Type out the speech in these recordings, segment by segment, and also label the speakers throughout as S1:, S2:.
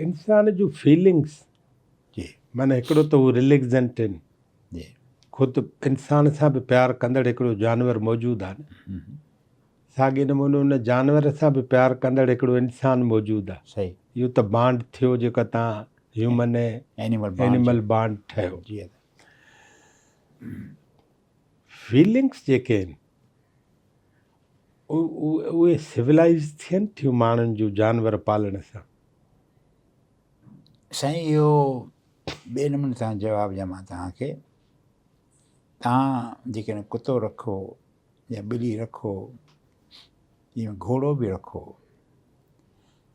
S1: انسان جون فيلنگس
S2: جي.
S1: معنيٰ هڪڙو ته هو رليگزنٽ آهن.
S2: جي.
S1: خود انسان سان به پيار ڪندڙ هڪڙو جانور موجود آهي نه. ساڳئي نموني ان جانور سان به پيار ڪندڙ هڪڙو انسان موجود آهي.
S2: صحيح.
S1: اهو ته بانڊ ٿيو جيڪو تان هيومن ۽ اينيمل بانڊ ٺهيو.
S2: جي ادا.
S1: فيلنگس جيڪي آهن اهي سولائيز ٿين ٿيون ماڻهن جون جانور پالڻ سان.
S2: سائين اهو ٻئي نموني سان جواب ڏيان مان توهان کي. توهان جيڪڏهن ڪتو رکو يا ٻلي رکو يا گهوڙو به رکو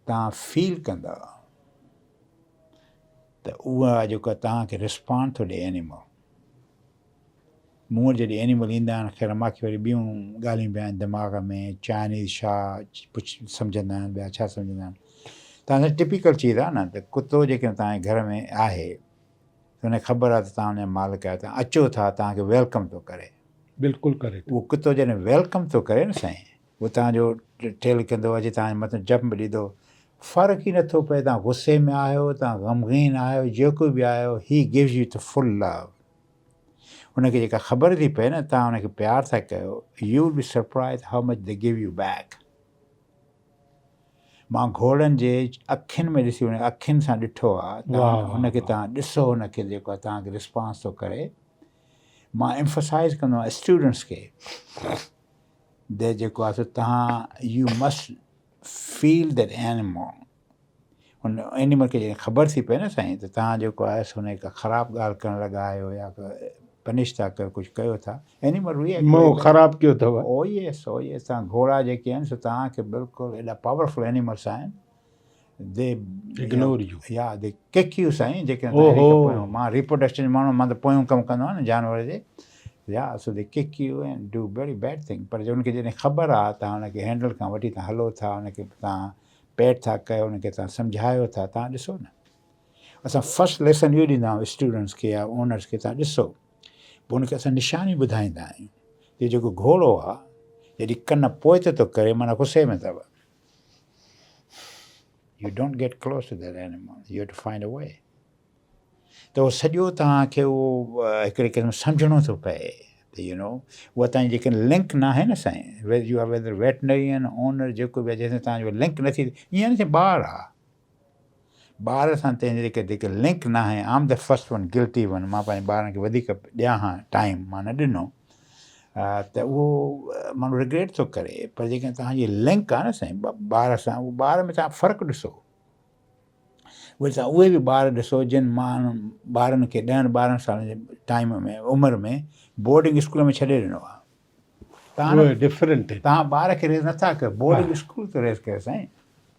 S2: توهان فيل ڪندؤ ته اها جيڪو توهان کي رسپانڊ ٿو ڏي اينيمل. مون وٽ جڏهن اينيمل ايندا آهن خير مان کي وري ٻيون ڳالهيون به آهن دماغ ۾ چائنيز ڇا پڇ سمجهندا آهن ٻيا ڇا سمجهندا آهن توهان سان ٽپيڪل چيز آهي نه ته ڪتو جيڪڏهن توهان جي گهر ۾ آهي ته هن کي خبر آهي ته توهان ان جا مالڪ آهيو توهان اچو ٿا توهان کي welcome ٿو ڪري.
S1: بلڪل ڪري ٿو.
S2: اهو ڪتو جڏهن welcome ٿو ڪري نه سائين اهو توهان جو ٽيل ڪندو اچي توهان جي مٿان جمپ به ڏيندو فرق ئي نٿو پئي توهان غصي ۾ آهيو توهان غمگين آهيو جيڪو به آهيو he gives you the full love. ان کي جيڪا خبر ٿي پئي نه توهان ان کي پيار ٿا ڪيو you will be surprise how much they give you back. مان گهوڙن جي اکين ۾ ڏسي ان اکين سان ڏٺو آ ان کي توهان ڏسو ان کي جيڪو توهان کي رسپانس ٿو ڪري مان ايمفسائز ڪندو آهيان اسٽوڊنٽس کي the جيڪو آ سو توهان you must feel that animal in animal کي جڏهن خبر ٿي پئي نه سائين ته توهان جيڪو آهي سو هن کي خراب ڳالهه ڪرڻ لڳا آهيو يا پنش ٿا ڪيو ڪجهه ڪيو ٿا اينيمل ريئيڪٽ
S1: منهن خراب ڪيو اٿو.
S2: او يس او يس توهان گهوڙا جيڪي آهن سو توهان کي بلڪل ايڏا پاورفل اينيملس آهن the
S1: ignore you
S2: يا the kick you سائين جيڪڏهن مان ريپروڊڪشن جو ماڻهو مان ته پويون ڪم ڪندو آهيان نه جانور جي يا so they kick you and do very bad thing پر ان کي جڏهن خبر آهي توهان ان کي هينڊل کان وٺي توهان هلو ٿا ان کي توهان پيٽ ٿا ڪيو ان کي توهان سمجهايو ٿا توهان ڏسو نه اسان فرسٽ ليسن اهو ڏيندا آهيون اسٽوڊنٽس کي يا اونرس کي توهان ڏسو پوء ان کي اسان نشاني ٻڌائيندا آهيون ته جيڪو گهوڙو آهي جڏهن ڪن پوئتي ٿو ڪري معنيٰ غصي ۾ اٿو you don't get close to that animal you have to find a way ته اهو سڄو توهان کي اهو هڪڙي قسم سمجهڻو ٿو پئي ته يو نو اها توهان جي جيڪڏهن لنڪ ناهي نه سائين ويد you are whether veterinarian owner جيڪو به آهي جيسين توهان جو لنڪ نه ٿي ائين نه ٿئي ٻار آهي ٻار سان تنهنجي جيڪي جيڪي لنڪ ناهي I am the first one guilty one مان پنهنجي ٻارن کي وڌيڪ ڏيان ها ٽائيم مان نه ڏنو ته اهو ماڻهو رگريٽ ٿو ڪري پر جيڪڏهن توهان جي لنڪ آهي نه سائين ٻار سان اهو ٻار ۾ توهان فرق ڏسو وري توهان اهي به ٻار ڏسو جن ماڻهن ٻارن کي ڏهن ٻارهن سالن جي ٽائيم ۾ عمر ۾ بورڊنگ اسڪول ۾ ڇڏي ڏنو آهي.
S1: اهي ڊفرنٽ آهن.
S2: توهان ٻار کي ريز نٿا ڪيو بورڊنگ اسڪول ٿو ريز ڪيو سائين.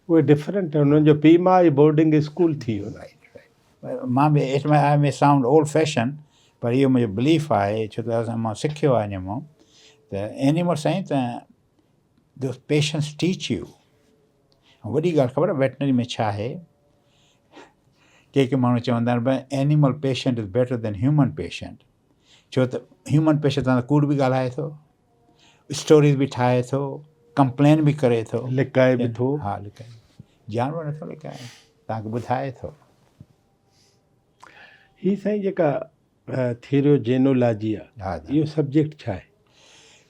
S1: اهي ڊفرنٽ آهن انهن جو پيء ماء ئي بورڊنگ اسڪول ٿي ويو.
S2: رائيٽ رائيٽ مان به it may I may sound old fashion پر اهو منهنجو بليف آهي ڇو ته اسان مان سکيو آهي ان مان ته اينيمل سائين ته those patience teach you ۽ وڏي ڳالهه خبر آهي ويٽنري ۾ ڇا آهي؟ ڪي ڪي ماڻهو چوندا آهن ڀاء animal patient is better than human patient ڇو ته هيومن پيشنٽ سان ڪوڙ به ڳالهائي ٿو اسٽوريز به ٺاهي ٿو ڪمپلين به ڪري ٿو
S1: لڪائي به ٿو
S2: ها لڪائي جانور نٿو لڪائي توهان کي ٻڌائي ٿو.
S1: هي سائين جيڪا ٿيريو جينولاجي آ اهو سبجيڪٽ ڇا آهي؟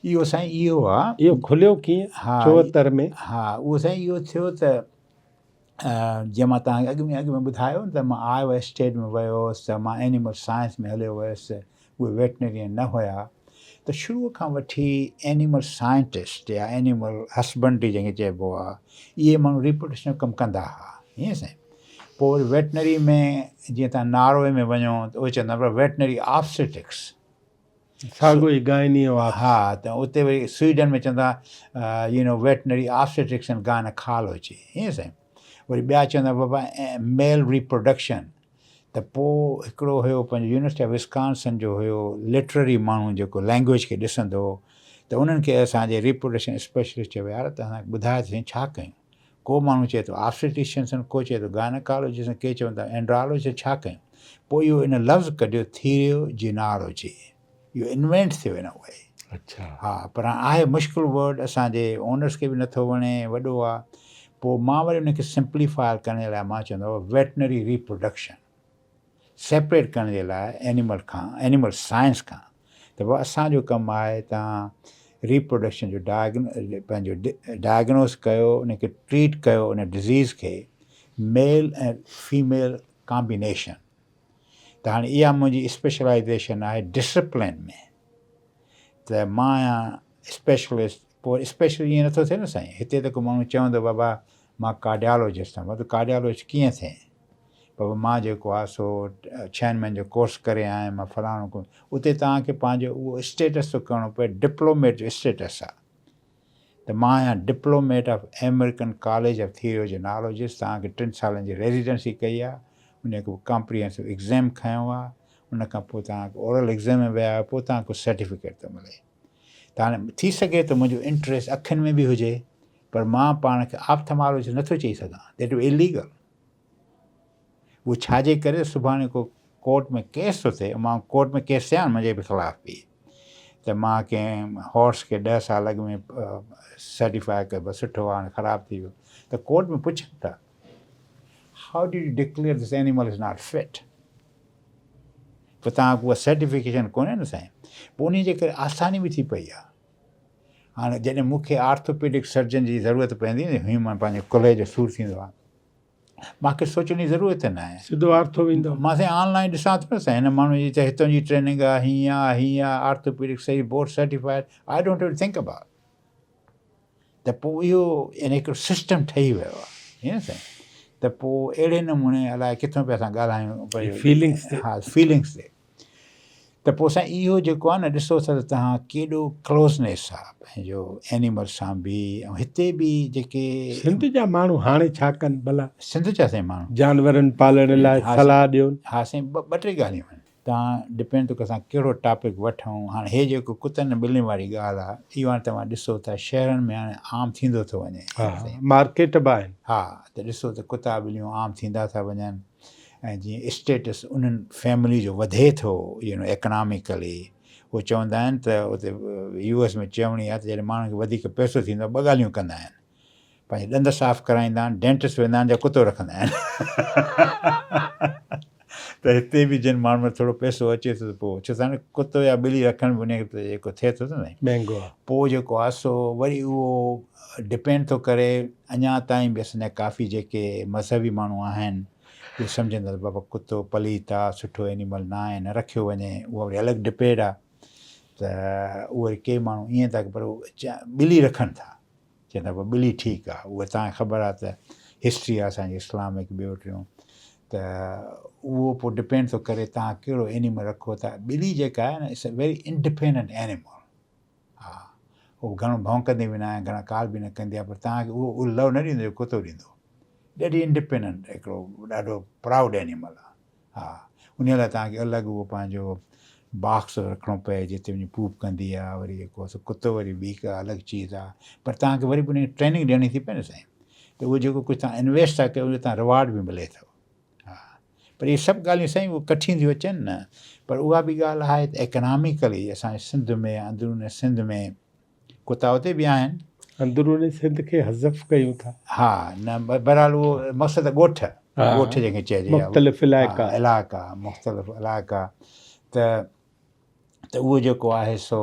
S2: اهو سائين اهو آ.
S1: اهو کليو ڪيئن 74 ۾؟
S2: ها اهو سائين اهو ٿيو ته جيئن مان توهان کي اڳ ۾ اڳ ۾ ٻڌايو نه ته مان آئيوا اسٽيٽ ۾ ويو هوس ته مان اينيمل سائنس ۾ هليو ويس اهي ويٽنرين نه هيا ته شروع کان وٺي اينيمل سائنٽسٽ يا اينيمل هسبنڊري جنهن کي چئبو آ اهي ماڻهو ريپروڊڪشن جو ڪم ڪندا هئا ائين سائين پوء وري ويٽنري ۾ جيئن توهان ناروي ۾ وڃو ته اهي چوندا پر ويٽنري آبسٽرڪس.
S1: ساڳيو ئي گائني ۽ آبس.
S2: ها ته اتي وري سوئيڊن ۾ چوندا you know veterinary obstetrics and gynaecology ائين سائين وري ٻيا چوندا بابا ميل ريپروڊڪشن ته پوء هڪڙو هيو پنهنجو يونيورسٽي آف وسڪانسن جو هيو لٽرري ماڻهو جيڪو لينگويج کي ڏسندو هو ته انهن کي اسان جي ريپروڊڪشن اسپيشلسٽ چيو يار ته اسان کي ٻڌايو ته سائين ڇا ڪيون ڪو ماڻهو چئي ٿو آبسٽيٽيشنس آهن، ڪو چئي ٿو گائناڪالاجسٽ آهن، ڪي چون ٿا اينڊرالاجسٽ، ڇا ڪيون؟ پوء اهو ان لفظ ڪڍيو ٿيريو جينالاجي، اهو انوينٽ ٿيو ان وي.
S1: اڇا.
S2: ها پر هاڻ آهي مشڪل ورڊ، اسان جي اونرس کي به نٿو وڻي، وڏو آ. پوء مان وري ان کي سمپليفاء ڪرڻ جي لاء مان چوندو آهيان ويٽنري ريپروڊڪشن سيپريٽ ڪرڻ جي لاء اينيمل کان اينيمل سائنس کان ته بابا اسان جو ڪم آهي تان ريپروڊڪشن جو ڊائگنو پنهنجو ڊائگنوز ڪيو ان کي ٽريٽ ڪيو ان ڊزيز کي ميل ۽ فيميل ڪامبينيشن ته هاڻي اها منهنجي اسپيشلائزيشن آهي ڊسپلين ۾ ته مان آهيان اسپيشلسٽ. پوء اسپيشلسٽ ائين نٿو ٿئي نه سائين. هتي ته ڪو ماڻهو چوندو بابا مان ڪارڊيالوجسٽ آهيان. بابا تون ڪارڊيالوجسٽ ڪيئن ٿئين؟ بابا مان جيڪو آهي سو ڇهن مهينن جو ڪورس ڪري آيو آهيان مان فلاڻو ڪو اتي توهان کي پنهنجو اهو اسٽيٽس ٿو ڪرڻو پئي ڊپلوميٽ جو اسٽيٽس آهي ته مان آهيان diplomate of American college of theriogenologist توهان کي ٽن سالن جي ريزيڊنسي ڪئي آهي ان کان پوء ڪمپريهنسو ايگزيم کنيو آهي ان کان پوء توهان اورل ايگزيم ۾ ويا آهيو پوء توهان کي سرٽيفڪيٽ ٿو ملي ته هاڻي ٿي سگهي ٿو منهنجو انٽريسٽ اکين ۾ به هجي پر مان پاڻ کي آپٿمالوجسٽ نٿو چئي سگهان that is illegal اهو ڇا جي ڪري سڀاڻي ڪو ڪورٽ ۾ ڪيس ٿو ٿئي مان ڪورٽ ۾ ڪيس ٿيا منهنجي به خلاف به ته مان ڪنهن هارس کي ڏهه سال اڳ ۾ سرٽيفائي ڪيو بس سٺو هاڻي خراب ٿي ويو ته ڪورٽ ۾ پڇن ٿا how did you declare this animal is not fit پوء توهان کي اها سرٽيفڪيشن ڪونهي نه سائين پوء انهي جي ڪري آساني به ٿي پئي آهي هاڻي جڏهن مون کي آرٿوپيڊڪ سرجن جي ضرورت پوندي نه هيومن پنهنجي ڪلهي جو سور ٿيندو آهي مان کي سوچڻ جي ضرورت نه آهي
S1: سڌو آرٿو ويندو
S2: مان سائين آن لائن ڏسان ٿو نه سائين هن ماڻهو جي ته هتان جي ٽريننگ آهي هيئن آهي هيئن آهي آرٿوپيڊڪ صحيح board certified I don't have to think about ته پوء اهو يعني هڪڙو سسٽم ٺهي ويو آهي ائين نه سائين ته پوء اهڙي نموني الائي ڪٿان پيا اسان ڳالهايون
S1: فيلنگس تي
S2: ها فيلنگس تي ته پوء سائين اهو جيڪو آهي نه ڏسو ته تهان ڪيڏو ڪلوزنيس آهي پنهنجو اينيمل سان به ۽ هتي به جيڪي
S1: سنڌ جا ماڻهو هاڻي ڇا ڪن ڀلا
S2: سنڌ جا سائين ماڻهو
S1: جانورن پالڻ لاء صلاح ڏيو
S2: ها سائين ٻه ٽي ڳالهيون آهن تان ڊپينڊ ٿو ڪري اسان ڪهڙو ٽاپڪ وٺون هاڻي هي جيڪو ڪتن ۽ ٻلين واري ڳالهه آ اهو هاڻي توهان ڏسو ٿا شهرن ۾ هاڻي عام ٿيندو ٿو وڃي
S1: ها مارڪيٽ به آهن.
S2: ها ته ڏسو ته ڪتا ٻليون عام ٿيندا ٿا وڃن ۽ جيئن اسٽيٽس انهن فيملي جو وڌي ٿو يو نو ايڪناميڪلي هو چوندا آهن ته اتي يو ايس ۾ چوڻي آ ته جڏهن ماڻهن کي وڌيڪ پئسو ٿيندو آ ٻه ڳالهيون ڪندا آهن پنهنجي ڏند صاف ڪرائيندا آهن، ڊينٽسٽ ويندا آهن جا ڪتو رکندا آهن. ته هتي به جن ماڻهن وٽ ٿورو پئسو اچي ٿو ته پوء ڇو ته هاڻي ڪتو يا ٻلي رکڻ به انهي کي ته جيڪو ٿئي ٿو نه سائين.
S1: مهنگو آهي.
S2: پوء جيڪو آهي سو وري اهو ڊپينڊ ٿو ڪري اڃا تائين به اسان جا ڪافي جيڪي مذهبي ماڻهو آهن اهي سمجهن ٿا ته بابا ڪتو پليت آهي سٺو اينيمل نه آهي نه رکيو وڃي اها وري الڳ ڊپيڊ آهي ته اهو وري ڪي ماڻهو ائين ٿا پر ٻلي رکن ٿا. چون ٿا ٻلي ٺيڪ آ اها توهان کي خبر آ ته هسٽري آ اسان جي اسلامڪ ٻيو ٽيون ته اهو پوء ڊپينڊ ٿو ڪري توهان ڪهڙو اينيمل رکو ٿا ٻلي جيڪا آهي نه it's a very independent animal ها اهو گهڻو ڀونڪندي به ناهي گهڻا ڪال به نه ڪندي آ پر توهان کي اهو لو نه ڏيندو جو ڪتو ڏيندو ڏاڍي انڊيپينڊنٽ هڪڙو ڏاڍو پرائوڊ اينيمل آ ها انهيء لاء توهان کي الڳ اهو پنهنجو باڪس رکڻو پئي جتي وڃي پوپ ڪندي آ وري جيڪو سو ڪتو وري ٻي ڪا الڳ چيز آ پر توهان کي وري به ان کي ٽريننگ ڏيڻي ٿي پئي نه سائين ته اهو جيڪو ڪجهه توهان انويسٽ ٿا ڪيو ان جو توهان رواڊ به ملي ٿو ها پر اهي سڀ ڳالهيون سائين اهي ڪٺيون ٿيون اچن نه پر اها به ڳالهه آهي ته ايڪناميڪلي اسان جي سنڌ ۾ اندرون سنڌ ۾ ڪتا اتي به آهن.
S1: اندروني سنڌ کي حذف ڪيون ٿا.
S2: ها نه بهرحال اهو مقصد ڳوٺ ڳوٺ جنهن کي چئجي
S1: مختلف علائقا
S2: علائقا مختلف علائقا ته ته اهو جيڪو آهي سو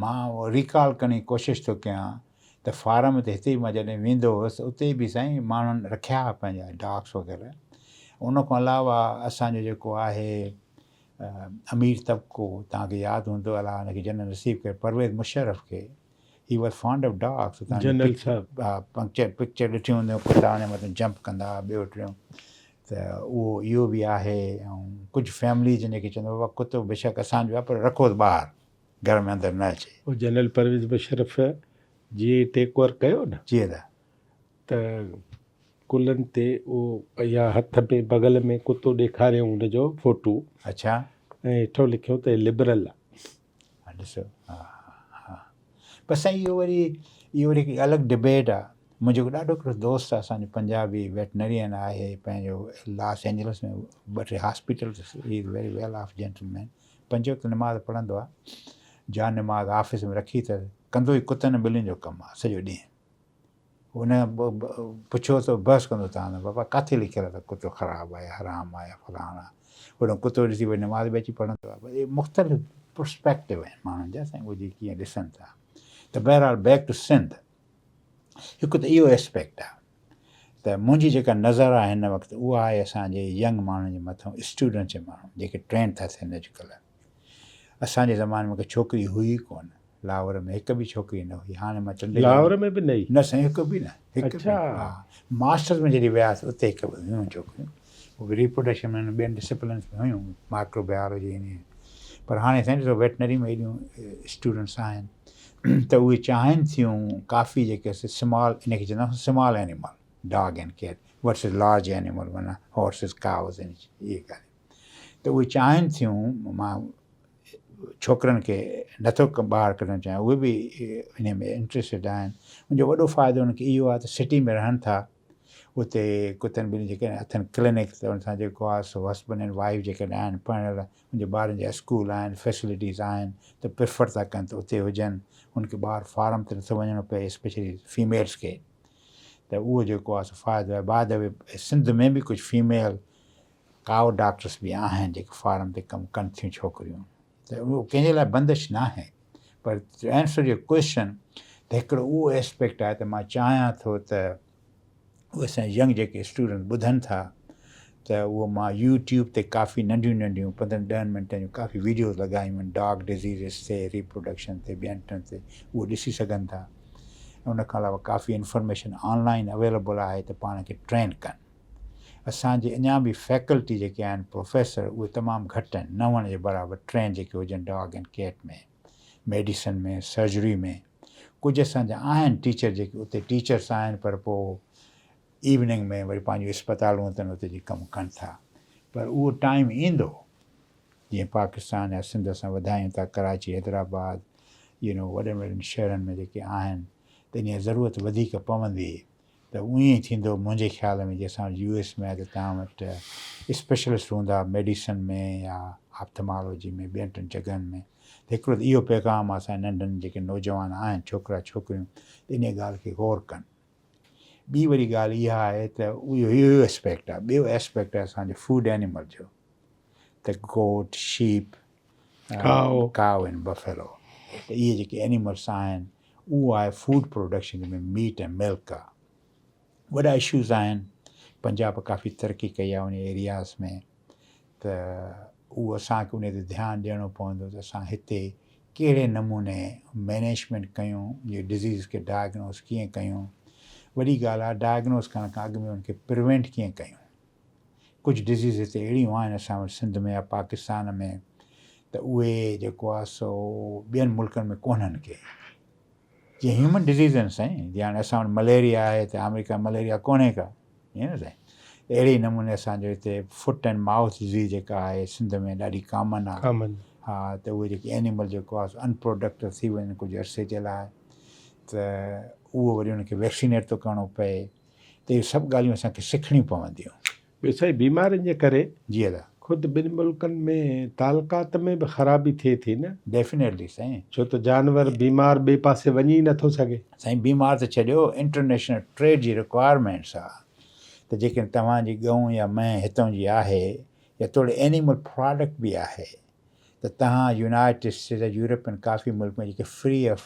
S2: مان ريڪال ڪرڻ جي ڪوشش ٿو ڪيان ته فارم تي هتي مان جڏهن ويندو هوس اتي به سائين ماڻهن رکيا هئا پنهنجا ڊاگس وغيره ان کان علاوه اسانجو جيڪو آهي امير طبقو توهان کي ياد هوندو الله ان کي جنت نصيب ڪري پرويز مشرف کي he was fond of dogs
S1: general صاحب
S2: ها پنڪچر پڪچر ڏٺيون هونديون ڪتا ان مٿان جمپ ڪندا ٻيو ٽيون ته اهو اهو به آهي ۽ ڪجهه فيملي جن کي چوندو بابا ڪتو بيشڪ اسان جو آهي پر رکو ٻاهر گهر ۾ اندر نه اچي.
S1: اهو جنرل پرويز مشرف جيئن ئي ٽيڪ اوور ڪيو نه
S2: جي ادا.
S1: ته ڪلهن تي اهو يا هٿ ۾ بغل ۾ ڪتو ڏيکاريائون ان جو فوٽو.
S2: اڇا.
S1: ۽ هيٺو لکيو ته هي لبرل آ.
S2: ها ڏسو ها ها بس سائين اهو وري اهو وري هڪ الڳ ڊبيٽ آ. منهنجو هڪ ڏاڍو هڪڙو دوست آ اسان جو پنجابي ويٽنرين آهي پنهنجو لاس اينجلس ۾ ٻه ٽي هاسپيٽل اٿس he is very well off gentleman پنج وقت نماز پڙهندو آ جا نماز آفيس ۾ رکي اٿس ڪندو ئي ڪتن ۽ ٻلين جو ڪم آ سڄو ڏينهن. هن پڇيو ته بحث ڪندو توهان سان، بابا ڪاٿي لکيل آهي ته ڪتو خراب آهي، حرام آهي، فلاڻو آهي. هوڏانهن ڪتو ڏسي وري نماز به اچي پڙهندو آهي. اهي مختلف پرسپيڪٽو آهن ماڻهن جا سائين، اهي جيڪي ڪيئن ڏسن ٿا. ته بهرحال بيڪ ٽو سنڌ، هڪ ته اهو اسپيڪٽ آهي ته منهنجي جيڪا نظر آهي هن وقت اها آهي اسان جي ينگ ماڻهن جي مٿان، اسٽوڊنٽس جي ماڻهن جيڪي ٽرين ٿا ٿين اڄڪلهه. اسان جي زماني ۾ ڪا ڇوڪري هئي ئي ڪونه. لاهور ۾ هڪ به ڇوڪري نه هئي. هاڻي مان چنڊي
S1: لاهور ۾ به نه هئي؟
S2: نه سائين هڪ به نه. هڪ به نه. ها ماسٽرز ۾ جڏهن وياسين اتي هڪ ٻه هيون ڇوڪريون. هو به ريپروڊڪشن ۾ ٻين ڊسپلنس ۾ هيون مائڪرو بيالوجي ۽ پر هاڻي سائين ڏسو ويٽنري ۾ ايڏيون اسٽوڊنٽس آهن ته اهي چاهين ٿيون ڪافي جيڪي سمال ان کي چوندا آهيون small animal dog and cat versus large animal معنيٰ هارسز ڪائوز ۽ اهي ڳالهيون ته اهي چاهين ٿيون مان ڇوڪرن کي نٿو ٻاهر ڪڍڻ چاهيان اهي به ان ۾ انٽريسٽيڊ آهن ان جو وڏو فائدو انهن کي اهو آهي ته سٽي ۾ رهن ٿا اتي ڪتن ٻلين جيڪڏهن اٿن ڪلينڪ ته ان سان جيڪو آهي سو هسبنڊ اينڊ وائيف جيڪڏهن آهن پڙهيل ان جي ٻارن جا اسڪول آهن فيسلٽيز آهن ته پريفر ٿا ڪن ته اتي هجن ان کي ٻاهر فارم تي نٿو وڃڻو پئي اسپيشلي فيميلس کي ته اهو جيڪو آهي سو فائدو آهي باء the V Sindh ۾ به ڪجهه فيميل ڪائو ڊاڪٽرس به آهن جيڪي فارم تي ڪم ڪن ٿيون ڇوڪريون ته اهو ڪنهن جي لاء بندش ناهي پر ٽو آنسر your question ته هڪڙو اهو اسپيڪٽ آهي ته مان چاهيان ٿو ته اهي اسان جا ينگ جيڪي اسٽوڊنٽ ٻڌن ٿا ته اهو مان يوٽيوب تي ڪافي ننڍيون ننڍيون پندرهن ڏهن منٽن جون ڪافي ويڊيوز لڳايون آهن ڊاگ ڊزيزز تي ريپروڊڪشن تي ٻين ٽن تي اهو ڏسي سگهن ٿا ان کان علاوه ڪافي انفارميشن آن لائن اويليبل آهي ته پاڻ کي ٽرين ڪن اسان جي اڃا به فيڪلٽي جيڪي آهن پروفيسر اهي تمام گهٽ آهن نه هئڻ جي برابر ٽرين جيڪي هجن ڊاگ اينڊ ڪيٽ ۾ ميڊيسن ۾ سرجري ۾ ڪجهه اسان جا آهن ٽيچر جيڪي اتي ٽيچرس آهن پر پوء ايوننگ ۾ وري پنهنجون اسپتالون اٿن اتي جي ڪم ڪن ٿا پر اهو ٽائيم ايندو جيئن پاڪستان يا سنڌ اسان وڌايون ٿا ڪراچي حيدرآباد يو نو وڏن وڏن شهرن ۾ جيڪي آهن ته انهي ضرورت وڌيڪ پوندي ته ائين ئي ٿيندو منهنجي خيال ۾ جي اسان وٽ يو ايس ۾ آهي ته توهان وٽ اسپيشلسٽ هوندا ميڊيسن ۾ يا آپٿمالوجي ۾ ٻين ٽن جڳهن ۾ ته هڪڙو ته اهو پيغام آهي اسان جي ننڍن جيڪي نوجوان آهن ڇوڪرا ڇوڪريون ته انهي ڳالهه کي غور ڪن ٻي وري ڳالهه اها آهي ته اهو اهو اسپيڪٽ آهي ٻيو اسپيڪٽ آهي اسان جو فوڊ اينيمل جو ته گوٽ شيپ ڪائو ڪائو ۽ بفيلو ته اهي جيڪي اينيملس آهن اهو آهي فوڊ پروڊڪشن جنهن ۾ ميٽ ۽ ملڪ آهي وڏا اشوز آهن پنجاب ڪافي ترقي ڪئي آهي ان ايرياز ۾ ته اهو اسان کي ان تي ڌيان ڏيڻو پوندو ته اسان هتي ڪهڙي نموني مينيجمينٽ ڪيون جي ڊزيز کي ڊائگنوز ڪيئن ڪيون وڏي ڳالهه آهي ڊائگنوز ڪرڻ کان اڳ ۾ ان کي پريونٽ ڪيئن ڪيون ڪجهه ڊزيز هتي اهڙيون آهن اسان وٽ سنڌ ۾ يا پاڪستان ۾ ته اهي جيڪو آهي سو ٻين ملڪن ۾ ڪونهن ڪي جيئن هيومن ڊزيز آهن سائين جيئن هاڻي اسان وٽ مليريا آهي ته آمريڪا ۾ مليريا ڪونهي ڪا ائين نه سائين ته اهڙي ئي نموني اسانجو هتي فٽ اينڊ مائوٿ ڊزيز جيڪا آهي سنڌ ۾ ڏاڍي ڪامن آهي
S1: ڪامن
S2: ها ته اهي جيڪي اينيمل جيڪو آهي سو انپروڊڪٽو ٿي وڃن ڪجهه عرصي جي لاء ته اهو وري ان کي ويڪسينيٽ ٿو ڪرڻو پئي ته اهي سڀ ڳالهيون اسان کي سکڻيون پونديون.
S1: ٻيو سائين بيمارين جي ڪري
S2: جي ادا.
S1: خود ٻن ملڪن ۾ تعلقات ۾ به خرابي ٿئي ٿي نه.
S2: ڊيفينيٽلي سائين.
S1: ڇو ته جانور بيمار ٻئي پاسي وڃي ئي نٿو سگهي.
S2: سائين بيمار ته ڇڏيو انٽرنيشنل ٽريڊ جي رڪوائرمينٽس آ ته جيڪڏهن توهان جي ڳئون يا مينهن هتئون جي آهي يا توڙي اينيمل پراڊڪٽ به آهي ته توهان يونائيٽڊ اسٽيٽس يا يورپين ڪافي ملڪ ۾ جيڪي free of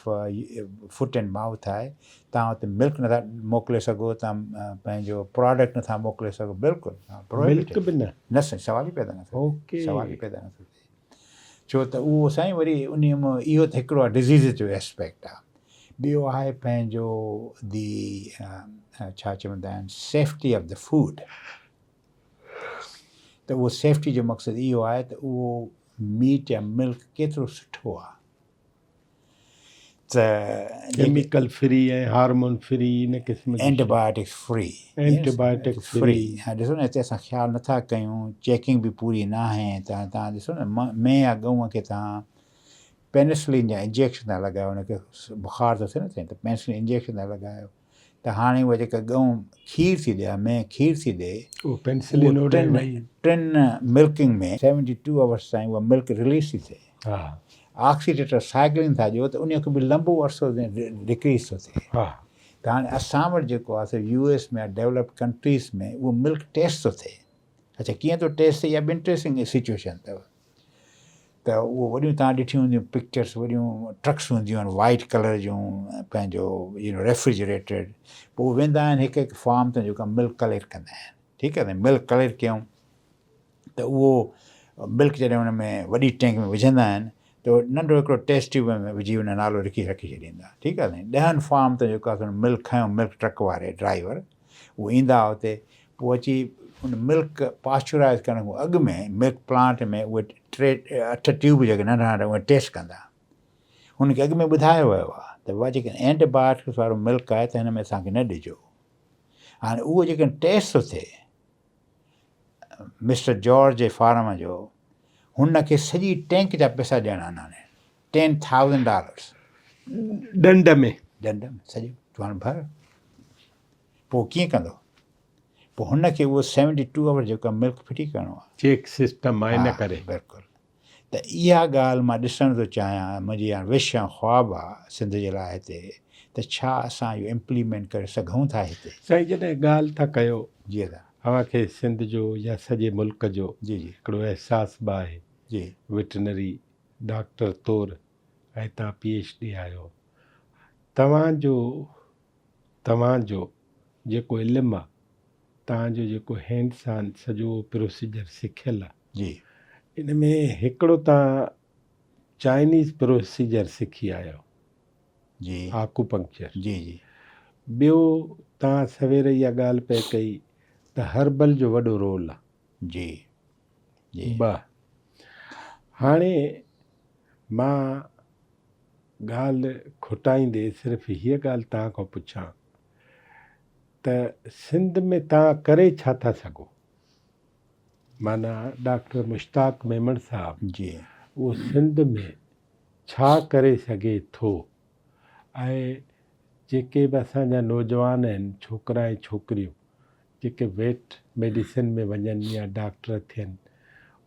S2: foot and mouth آهي توهان اتي ملڪ نٿا موڪلي سگهو توهان پنهنجو پراڊڪٽ نٿا موڪلي سگهو بلڪل
S1: ملڪ به نه
S2: نه سائين سوال ئي پيدا نٿو ٿئي سوال ئي پيدا نٿو ٿئي ڇو ته اهو سائين وري ان ۾ اهو ته هڪڙو آهي ڊزيز جو اسپيڪٽ آهي ٻيو آهي پنهنجو the ڇا چوندا آهن سيفٽي آف the food ته اهو سيفٽي جو مقصد اهو آهي ته اهو ميٽ يا ملڪ ڪيترو سٺو آهي ته
S1: ڪيميڪل فري ۽ هارمون فري ان قسم جي
S2: اينٽي بائيوٽڪس فري
S1: اينٽي بائيوٽڪس فري
S2: ها ڏسو نه هتي اسان خيال نٿا ڪيون چيڪنگ به پوري ناهي ته تان ڏسو نه مين يا ڳئون کي تان پينسلين جا انجيڪشن ٿا لڳايو ان کي بخار ٿو ٿئي نه ته پينسلين انجيڪشن ٿا لڳايو ته هاڻي اها جيڪا ڳئون کير ٿي ڏئي مينهن کير ٿي ڏئي
S1: اهو پينسلين
S2: اهو ٽن ملڪنگ ۾ سيونٽي ٽو آورس تائين اها ملڪ رليز ٿي ٿئي. آڪسي ٽيٽرا سائيڪلين ٿا ڏيو ته انهي کي به لنبو عرصو ڊڪريز ٿو ٿئي. ته هاڻي اسان وٽ جيڪو آهي سو يو ايس ۾ يا ڊيولپڊ ڪنٽريز ۾ اهو ملڪ ٽيسٽ ٿو ٿئي. اڇا ڪيئن ٿو ٽيسٽ ٿئي اها به انٽريسٽنگ سچويشن اٿو. ته اهو وڏيون توهان ڏٺيون هونديون پڪچرس وڏيون ٽرڪس هونديون آهن وائيٽ ڪلر جون پنهنجو يو نو ريفريجريٽيڊ پوء ويندا آهن هڪ هڪ فارم تان جيڪا ملڪ ڪليڪٽ ڪندا آهن ٺيڪ آهي ملڪ ڪليڪٽ ڪيائون ته اهو ملڪ جڏهن ان ۾ وڏي ٽينڪ ۾ وجهندا آهن ته ننڍو هڪڙو ٽيسٽ ٽيوب ۾ وجهي ان نالو لکي رکي ڇڏيندا ٺيڪ آهي سائين ڏهن فارم تان جيڪو آهي ملڪ کنيو ملڪ ٽرڪ واري ڊرائيور اهو ايندا اتي پوء اچي ان ملڪ پاسچرائز ڪرڻ کان اڳ ۾ ملڪ پلانٽ ۾ اهي ٽي اٺ ٽيوب جيڪي ننڍا ننڍا اهي ٽيسٽ ڪندا هن کي اڳ ۾ ٻڌايو ويو آهي ته بابا جيڪڏهن اينٽي بايوٽڪس وارو ملڪ آهي ته هن ۾ اسان کي نه ڏجو هاڻي اهو جيڪڏهن ٽيسٽ ٿو ٿئي مسٽر جارج جي فارم جو هن کي سڄي ٽينڪ جا پئسا ڏيڻا آهن هاڻي 10000 ڊالرس
S1: ڏنڊ ۾
S2: ڏنڊ ۾ سڄو تون هاڻي ڀر پوء ڪيئن ڪندو پوء هن کي اهو 72 آور جيڪو ملڪ ڦٽي ڪرڻو آهي
S1: چيڪ سسٽم آهي ان ڪري
S2: بلڪل ته اها ڳالهه مان ڏسڻ ٿو چاهيان، منهنجي هاڻ وش ۽ خواب آ سنڌ جي لاء هتي ته ڇا اسان اهو امپليمينٽ ڪري سگهون ٿا هتي.
S1: سائين جڏهن ڳالهه ٿا ڪيو
S2: جي ادا.
S1: اوهان کي سنڌ جو يا سڄي ملڪ جو
S2: جي جي.
S1: هڪڙو احساس به آهي
S2: جي.
S1: وٽنري ڊاڪٽر طور ۽ توهان پي ايڇ ڊي آهيو توهان جو توهان جو جيڪو علم آ توهان جو جيڪو هينڊس آن سڄو پروسيجر سکيل آ
S2: جي.
S1: ان ۾ هڪڙو توهان چائنيز پروسيجر سکي آيا آهيو.
S2: جي.
S1: آڪوپنڪچر.
S2: جي جي.
S1: ٻيو توهان سوير اها ڳالهه پئي ڪئي ته هربل جو وڏو رول آ.
S2: جي جي.
S1: ٻه هاڻي مان ڳالهه کٽائيندي صرف هيء ڳالهه توهان کان پڇان ته سنڌ ۾ توهان ڪري ڇا ٿا سگهو؟ معنيٰ ڊاڪٽر مشتاق ميمڻ صاحب
S2: جي.
S1: اهو سنڌ ۾ ڇا ڪري سگهي ٿو ۽ جيڪي به اسان جا نوجوان آهن ڇوڪرا ۽ ڇوڪريون جيڪي ويٽ ميڊيسن ۾ وڃن يا ڊاڪٽر ٿين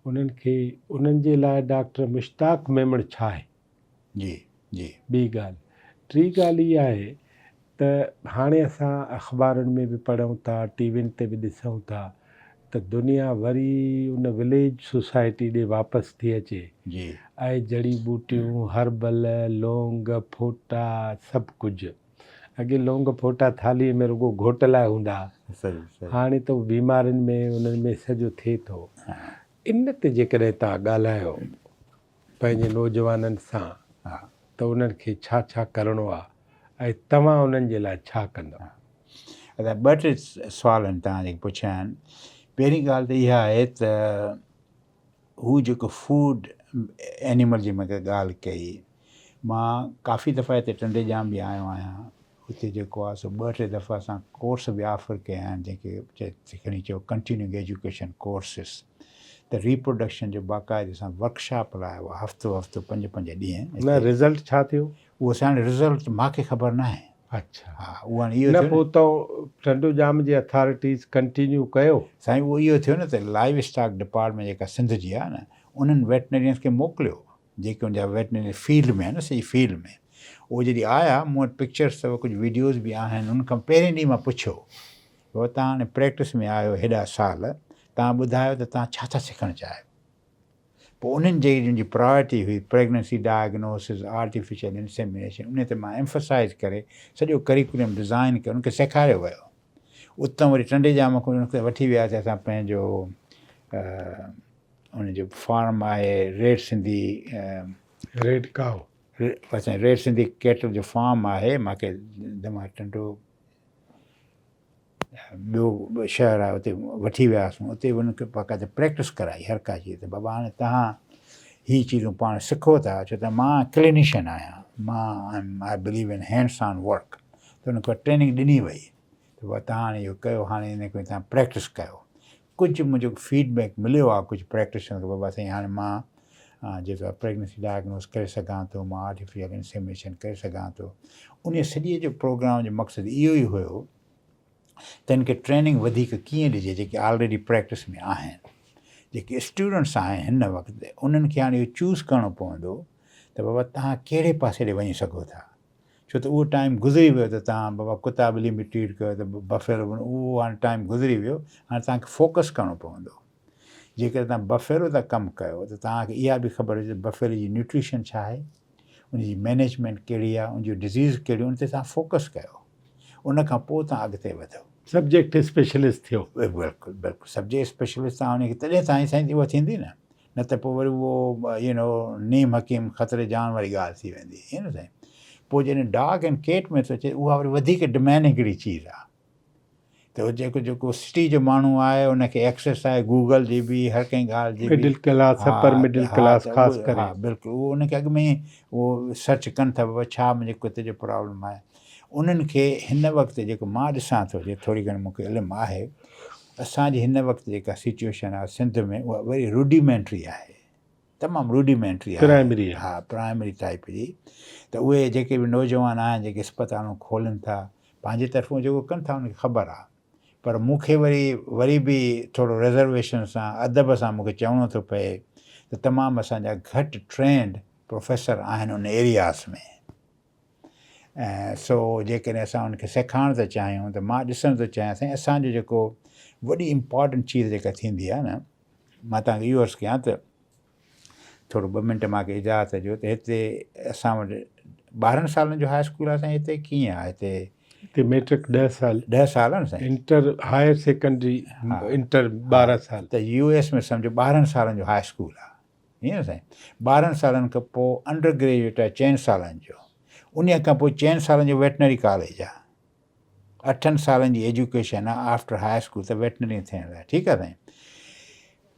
S1: انهن کي انهن جي لاء ڊاڪٽر مشتاق ميمڻ ڇا آهي؟
S2: جي جي.
S1: ٻي ڳالهه ٽي ڳالهه اها آهي ته هاڻي اسان اخبارن ۾ به پڙهون ٿا، ٽي وين تي به ڏسون ٿا ته دنيا وري ان وليج سوسائٽي ڏي واپس ٿي اچي
S2: جي.
S1: ۽ جڙي ٻوٽيون، هربل، لونگ، ڦوٽا سڀ ڪجهه. اڳي لونگ ڦوٽا ٿالهيء ۾ رڳو گهوٽ لاء هوندا ها.
S2: صحيح صحيح.
S1: هاڻي ته بيمارين ۾ انهن ۾ سڄو ٿئي ٿو. ان تي جيڪڏهن توهان ڳالهايو پنهنجي نوجوانن سان ته انهن کي ڇا ڇا ڪرڻو آ ۽ توهان انهن جي لاء ڇا ڪندؤ؟
S2: ادا ٻه ٽي سوال آهن توهان جيڪي پڇيا آهن. پهرين ڳالهه ته اها آهي ته هو جيڪو فوڊ اينيمل جي مون کي ڳالهه ڪئي مان ڪافي دفعا هتي ٽنڊي ڄام به آيو آهيان اتي جيڪو آهي سو ٻه ٽي دفعا اسان ڪورس به آفر ڪيا آهن جنهن کي کڻي چئو ڪنٽينيوئنگ ايجوڪيشن ڪورسز ته ريپروڊڪشن جو باقاعدي سان ورڪشاپ لايو آهي هفتو هفتو پنج پنج ڏينهن
S1: نه رزلٽ ڇا ٿيو؟
S2: اهو سائين رزلٽ مان کي خبر ناهي.
S1: اڇا
S2: ها اهو هاڻي اهو
S1: نه پوء تو ٽنڊو ڄام جي اٿارٽيز ڪنٽينيو ڪيو؟
S2: سائين اهو اهو ٿيو نه ته لائيو اسٽاڪ ڊپارٽمينٽ جيڪا سنڌ جي آهي نه انهن ويٽنرينس کي موڪليو جيڪي ان جا ويٽنري فيلڊ ۾ آهن نه سڄي فيلڊ ۾ اهي جڏهن آيا مون وٽ پڪچرس اٿو ڪجهه ويڊيوز به آهن ان کان پهرين ڏينهن مان پڇيو بابا توهان هاڻي پريڪٽس ۾ آهيو هيڏا سال توهان ٻڌايو ته توهان ڇا ٿا سکڻ چاهيو پوء انهن جي جن جي پرايورٽي هئي پريگننسي ڊائگنوسز آرٽيفيشل انسيمينيشن ان تي مان ايمفسائز ڪري سڄو ڪريڪولم ڊزائن ڪري ان کي سيکاريو ويو اتان وري ٽنڊي ڄام کان ان کي وٺي وياسي اسان پنهنجو ان جو فارم آهي ريڊ سنڌي
S1: ريڊ ڪائو
S2: اسان ريڊ سنڌي ڪيٽل جو فارم آهي ماکي دماغ ٽنڊو ٻيو شهر آهي اتي وٺي وياسون اتي ان کي باقاعده پريڪٽس ڪرائي هر ڪا چيز ته بابا هاڻي تهان هي چيزون پاڻ سکو ٿا ڇو ته مان ڪلينيشن آهيان مان I believe in hands on work ته ان کي ٽريننگ ڏني وئي ته بابا تهان هاڻي اهو ڪيو هاڻي ان کي تهان پريڪٽس ڪيو ڪجهه منهنجو فيڊ بيڪ مليو آهي ڪجهه پريڪٽيشنر کان بابا سائين هاڻي مان جيڪو آهي پريگننسي ڊائگنوز ڪري سگهان ٿو مان آرٽيفيشل انسيميشن ڪري سگهان ٿو ان سڄي جو پروگرام جو مقصد اهو ئي هيو ته ان کي ٽريننگ وڌيڪ ڪيئن ڏجي جيڪي آلريڊي پريڪٽس ۾ آهن جيڪي اسٽوڊنٽس آهن هن وقت انهن کي هاڻي اهو چوز ڪرڻو پوندو ته بابا توهان ڪهڙي پاسي ڏي وڃي سگهو ٿا. ڇو ته اهو ٽائيم گذري ويو ته توهان بابا ڪتا ٻلي به ٽريٽ ڪيو ته بفيلو به اهو هاڻي ٽائيم گذري ويو هاڻي توهان کي فوڪس ڪرڻو پوندو. جيڪڏهن توهان بفيلو تان ڪم ڪيو ته توهان کي اها به خبر هجي ته بفيلو جي نيوٽريشن ڇا آهي، ان جي مئنيجمينٽ ڪهڙي آهي، ان جون ڊزيز ڪهڙيون ان تي توهان فوڪس ڪيو ان کان پوء توهان اڳتي وڌو.
S1: سبجيڪٽ اسپيشلسٽ ٿيو.
S2: بلڪل بلڪل سبجيڪٽ اسپيشلسٽ توهان ان کي تڏهن توهان جي سائين اها ٿيندي نه نه ته پوء وري اهو يو نو نيم حڪيم خطري جان واري ڳالهه ٿي ويندي ائين نه سائين پوء جڏهن ڊاگ اينڊ ڪيٽ ۾ ٿو اچي اها وري وڌيڪ ڊمانڊنگ هڪڙي چيز آهي ته جيڪو جيڪو سٽي جو ماڻهو آهي ان کي ايڪسيس آهي گوگل جي به هر ڪنهن ڳالهه جي
S1: middle class upper middle class خاص ڪري
S2: ها بلڪل اهو ان کي اڳ ۾ اهو سرچ ڪن ٿا بابا ڇا منهنجي ڪتي جو پرابلم آهي انهن کي هن وقت جيڪو مان ڏسان ٿو جي ٿوري گهڻي مون کي علم آهي اسان جي هن وقت جيڪا سچوئيشن آهي سنڌ ۾ اها ويري روڊيمينٽري آهي تمام روڊيمينٽري آهي
S1: پرائمري
S2: ها پرائمري ٽائپ جي ته اهي جيڪي به نوجوان آهن جيڪي اسپتالون کولن ٿا پنهنجي طرفون جيڪو ڪن ٿا ان کي خبر آهي پر مون کي وري وري به ٿورو ريزرويشن سان ادب سان مون کي چوڻو ٿو پئي ته تمام اسان جا گهٽ ٽرينڊ پروفيسر آهن ان ايرياز ۾ سو جيڪڏهن اسان ان کي سيکارڻ ٿا چاهيون ته مان ڏسڻ ٿو چاهيان سائين اسان جو جيڪو وڏي امپارٽنٽ چيز جيڪا ٿيندي آهي نه مان توهان کي اهو عرض ڪيان ته ٿورو ٻه منٽ مان کي اجازت ڏيو ته هتي اسان وٽ 12 سالن جو هاء اسڪول آهي سائين هتي ڪيئن آهي هتي
S1: هتي ميٽرڪ 10 سال
S2: 10 سال آهن سائين
S1: انٽر هائر سيڪنڊري انٽر 12 سال
S2: ته يو ايس ۾ سمجهو 12 سالن جو هاء اسڪول آهي ائين نه سائين؟ 12 سالن کان پوء انڊر گريجوئيٽ آهي چئن سالن جو، انهيء کان پوء چئن سالن جو ويٽنري ڪاليج آهي، اٺن سالن جي ايجوڪيشن آهي آفٽر هاء اسڪول ته ويٽنري ٿيڻ لاء ٺيڪ آهي سائين.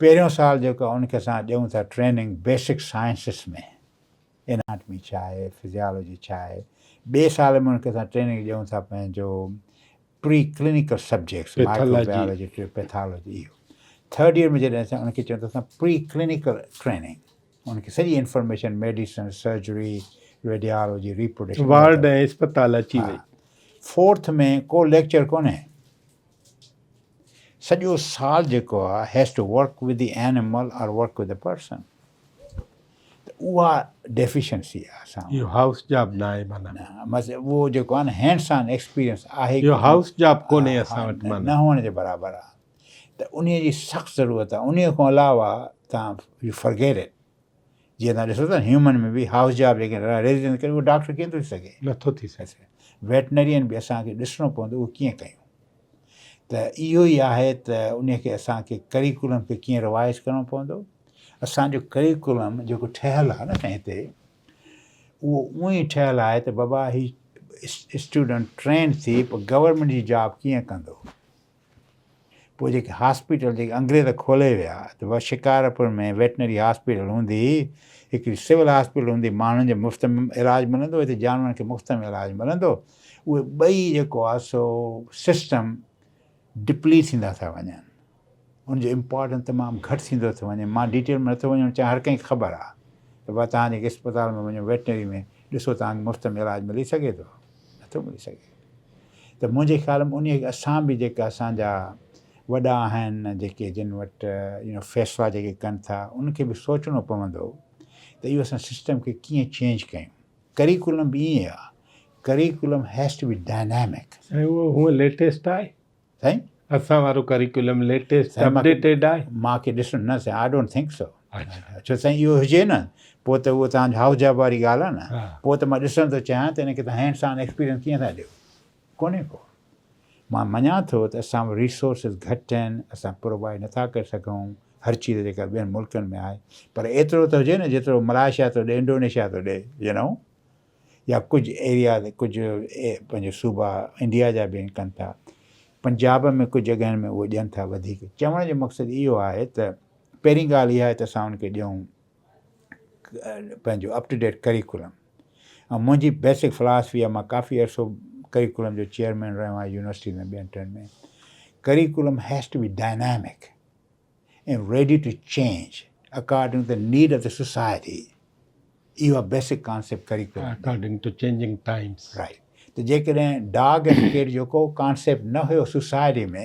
S2: پهريون سال جيڪو آهي ان کي اسان ڏيون ٿا ٽريننگ بيسڪ سائنسز ۾ اناٽمي ڇا آهي، فزيالوجي ڇا آهي، ٻئي سال ۾ ان کي اسان ٽريننگ ڏيون ٿا پنهنجو pre clinical subjects microbiology pathology اهو ٿرڊ ايئر ۾ جڏهن اسان ان کي چون ٿا اسان پري ڪلينيڪل ٽريننگ ان کي سڄي information medicine surgery radiology reproduction
S1: ward ۽ اسپتال اچي وئي
S2: فورٿ ۾ ڪو ليڪچر ڪونهي سڄو سال جيڪو آهي has to work with the animal or work with the person ته اها ڊيفيشنسي آهي اسان
S1: اهو هائوس جاب نه آهي معنيٰ
S2: نه بس اهو جيڪو آهي نه هينڊس آن ايڪسپيرينس آهي
S1: اهو هائوس جاب ڪونهي اسان وٽ معنيٰ
S2: نه هئڻ جي برابر آهي ته انهي جي سخت ضرورت آهي انهي کان علاوه تان يو فرگيٽ it جيئن تان ڏسو ٿا هيومن ۾ به هائوس جاب جيڪي ريزيڊنٽ ڪري اهو ڊاڪٽر ڪيئن ٿو ٿي سگهي
S1: نٿو ٿي سگهي
S2: ويٽنرين به اسان کي ڏسڻو پوندو اهو ڪيئن ڪيون ته اهو ئي آهي ته انهي کي اسان کي ڪريڪولم کي ڪيئن روائز ڪرڻو پوندو اسان جو ڪريڪولم جيڪو ٺهيل آهي نه سائين هتي اهو اونئن ئي ٺهيل آهي ته بابا هي اسٽوڊنٽ ٽرين ٿي پوء گورنمينٽ جي جاب ڪيئن ڪندو پوء جيڪي هاسپيٽل جيڪي انگريز کولي ويا ته بابا شڪارپور ۾ ويٽنري هاسپيٽل هوندي هڪڙي سول هاسپيٽل هوندي ماڻهن جي مفت ۾ علاج ملندو هتي جانورن کي مفت ۾ علاج ملندو اهي ٻئي جيڪو آهي سو سسٽم ڊپلي ٿيندا ٿا وڃن ان جو امپارٽنس تمام گهٽ ٿيندو ٿو وڃي مان ڊيٽيل ۾ نٿو وڃڻ چاهيان هر ڪنهن کي خبر آهي ته بابا توهان جيڪي اسپتال ۾ وڃو ويٽنري ۾ ڏسو توهان کي مفت ۾ علاج ملي سگهي ٿو نٿو ملي سگهي ته منهنجي خيال ۾ انهي اسان به جيڪا اسان جا وڏا آهن جيڪي جن وٽ يو نو فيصلا جيڪي ڪن ٿا ان کي به سوچڻو پوندو ته اهو اسان سسٽم کي ڪيئن چينج ڪيون ڪريڪولم به ائين آهي curriculum has to be dynamic.
S1: سائين اهو هونء ليٽيسٽ آهي؟
S2: سائين.
S1: اسان وارو ڪريڪولم ليٽيسٽ اپڊيٽيڊ آهي؟
S2: مان کي ڏسڻ نه سائين I don't think سو. ڇو سائين اهو هجي نه پوء ته اهو توهان جو هائوس جاب واري ڳالهه آهي نه پوء ته مان ڏسڻ ٿو چاهيان ته ان کي توهان هينڊس آن ايڪسپيرينس ڪيئن ٿا ڏيو ڪونهي ڪو مان مڃان ٿو ته اسان وٽ ريسورسز گهٽ آهن اسان پرووائيڊ نٿا ڪري سگهون هر چيز جيڪا ٻين ملڪن ۾ آهي پر ايترو ته هجي نه جيترو ملائيشيا ٿو ڏي انڊونيشيا ٿو ڏي يو نو يا ڪجهه ايريا ڪجهه پنهنجو صوبا انڊيا جا به ڪن ٿا پنجاب ۾ ڪجهه جڳهين ۾ اهو ڏين ٿا وڌيڪ چوڻ جو مقصد اهو آهي ته پهرين ڳالهه اها آهي ته اسان ان کي ڏيون پنهنجو اپ ٽو ڊيٽ ڪريڪولم ۽ منهنجي بيسڪ فلاسفي آهي مان ڪافي عرصو ڪريڪولم جو چيئرمين رهيو آهيان يونيورسٽي ۾ ٻين ٽن ۾ curriculum has to be dynamic ۽ ready to change according to the need of the society اهو آهي basic concept curriculum
S1: according to changing times
S2: right ته جيڪڏهن ڊاگ اينڊ ڪيٽ جو ڪو ڪانسيپٽ نه هيو سوسائٽي ۾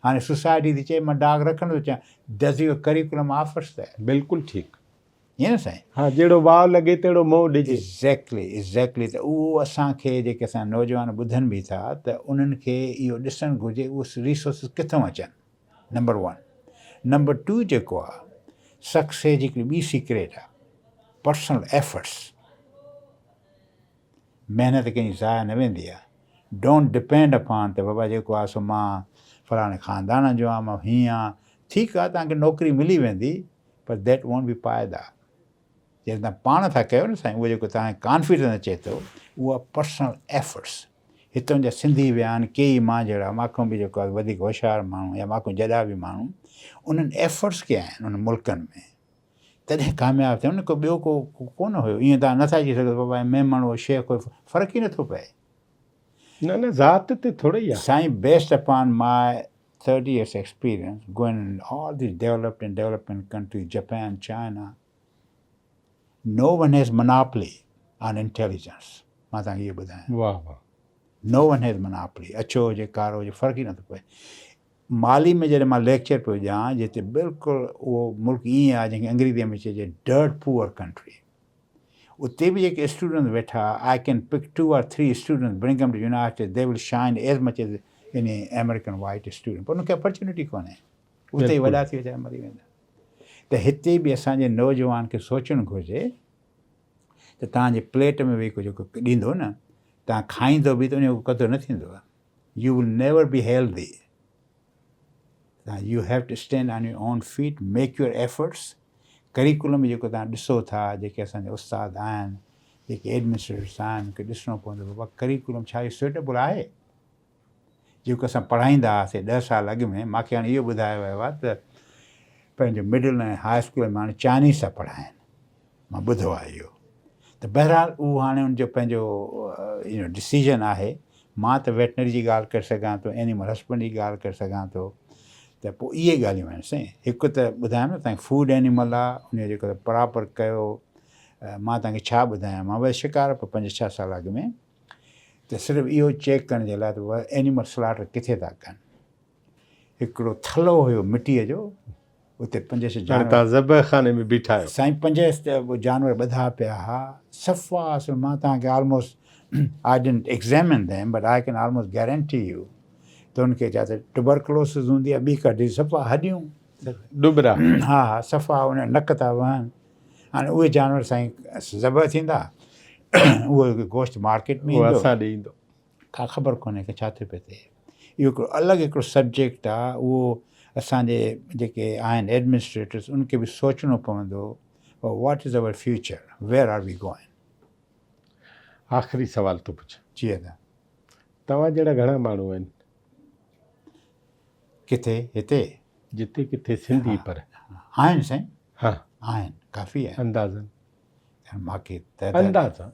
S2: هاڻي سوسائٽي ٿي چئي مان ڊاگ رکڻ ٿو چاهيان ڊز your curriculum offers that
S1: بلڪل ٺيڪ.
S2: ائين نه سائين؟
S1: ها جهڙو واء لڳي تهڙو منهن ڏجي.
S2: ايگزيڪٽلي ايگزيڪٽلي ته اهو اسان کي جيڪي اسان جا نوجوان ٻڌن به ٿا ته انهن کي اهو ڏسڻ گهرجي اهي ريسورسز ڪٿون اچن نمبر ون نمبر ٽو جيڪو آ سڪسيس جي هڪڙي ٻي سيڪريٽ آ پرسنل ايفرٽس محنت ڪنهن جي ضايع نه ويندي آ don't depend upon ته بابا جيڪو آ سو مان فلاڻي خاندان جو آ مان هيئن آ ٺيڪ آ توهان کي نوڪري ملي ويندي پر that won't be پائيدار. جڏهن توهان پاڻ ٿا ڪيو نه سائين اهو جيڪو توهان کي ڪانفيڊنس اچي ٿو اهو آهي پرسنل ايفرٽس. هتان جا سنڌي ويا آهن ڪيئي مان جهڙا مان کان به جيڪو آهي وڌيڪ هوشيار ماڻهو يا مان کان جڏا به ماڻهو انهن ايفرٽس ڪيا آهن انهن ملڪن ۾ تڏهن ڪامياب ٿيا آهن ڪو ٻيو ڪو ڪونه هيو ائين توهان نٿا چئي سگهو بابا ميمڻ هو شيخ هو فرق ئي نٿو پئي.
S1: نه نه ذات تي ٿوري آهي.
S2: سائين based upon my 30 years experience going in all these developed and developing countries Japan, China no one has monopoly on intelligence مان توهان کي اهو ٻڌايان
S1: واه واه
S2: نو ون هيز مناپلي اڇو هجي ڪارو هجي فرق ئي نٿو پئي مالي ۾ جڏهن مان ليڪچر پيو ڏيان جتي بلڪل اهو ملڪ ائين آهي جنهن کي انگريزي ۾ چئجي ڊرٽ پوئر ڪنٽري اتي به جيڪي اسٽوڊنٽس ويٺا I can pick two or three students bring them to United States they will shine as much as any American white student پر ان کي اپرچونٽي ڪونهي اتي ئي وڏا ٿي ويچارا مري ويندا ته هتي به اسان جي نوجوان کي سوچڻ گهرجي ته توهان جي پليٽ ۾ ويهي ڪو جيڪو ڏيندو نه توهان کائيندو به ته ان جو قدر نه ٿيندو you will never be healthy you have to stand on your own feet make your efforts curriculum ۾ جيڪو توهان ڏسو ٿا جيڪي اسان جا استاد آهن جيڪي ايڊمنسٽريٽرس آهن ان کي ڏسڻو پوندو بابا ڪريڪولم ڇا اهو سوئٽيبل آهي جيڪو اسان پڙهائيندا هئاسي ڏهه سال اڳ ۾ ماکي هاڻي اهو ٻڌايو ويو آهي ته پنهنجو مڊل ۽ هاء اسڪول ۾ هاڻي چائنيز ٿا پڙهائين مان ٻڌو آهي اهو ته بهرحال اهو هاڻي ان جو پنهنجو يو نو ڊسيزن آهي مان ته ويٽنري جي ڳالهه ڪري سگهان ٿو اينيمل هسبنڊري جي ڳالهه ڪري سگهان ٿو ته پوء اهي ڳالهيون آهن سائين هڪ ته ٻڌايم نه تنهن فوڊ اينيمل آهي ان جو جيڪو پراپر ڪيو مان تنهن کي ڇا ٻڌايان مان ويس شڪارپور پنج ڇهه سال اڳ ۾ ته صرف اهو چيڪ ڪرڻ جي لاء ته اينيمل سلاٽر ڪٿي ٿا ڪن هڪڙو ٿلهو هيو مٽيء جو، اتي پنج ڇهه
S1: جانور. هاڻي توهان ذبح خاني ۾ بيٺا آهيو.
S2: سائين پنج ڇهه جانور ٻڌا پيا ها، صفا اصل مان توهان کي almost I didn't examine them but I can almost guarantee you ته ان کي جاتي ٽبرڪلوسز هوندي آهي ٻي ڪا ڊزيز صفا هڏيون
S1: ڏٻرا.
S2: ها ها صفا ان نڪ ٿا وهن هاڻي اهي جانور سائين ذبح ٿيندا اهو گوشت مارڪيٽ ۾ ايندو
S1: اهو اسان ڏي ايندو.
S2: ڪا خبر ڪونهي ته ڇا ٿيو پيو ٿئي. اهو هڪڙو الڳ هڪڙو سبجيڪٽ آ اهو اسان جي جيڪي آهن ايڊمنسٽريٽرس ان کي به سوچڻو پوندو what is our future where are we going.
S1: آخري سوال ٿو پڇان.
S2: جي ادا.
S1: توهان جهڙا گهڻا ماڻهو آهن؟
S2: ڪٿي هتي؟
S1: جتي ڪٿي سنڌي پر.
S2: آهن سائين.
S1: ها.
S2: آهن ڪافي آهن.
S1: اندازن.
S2: ماکي
S1: اندازا.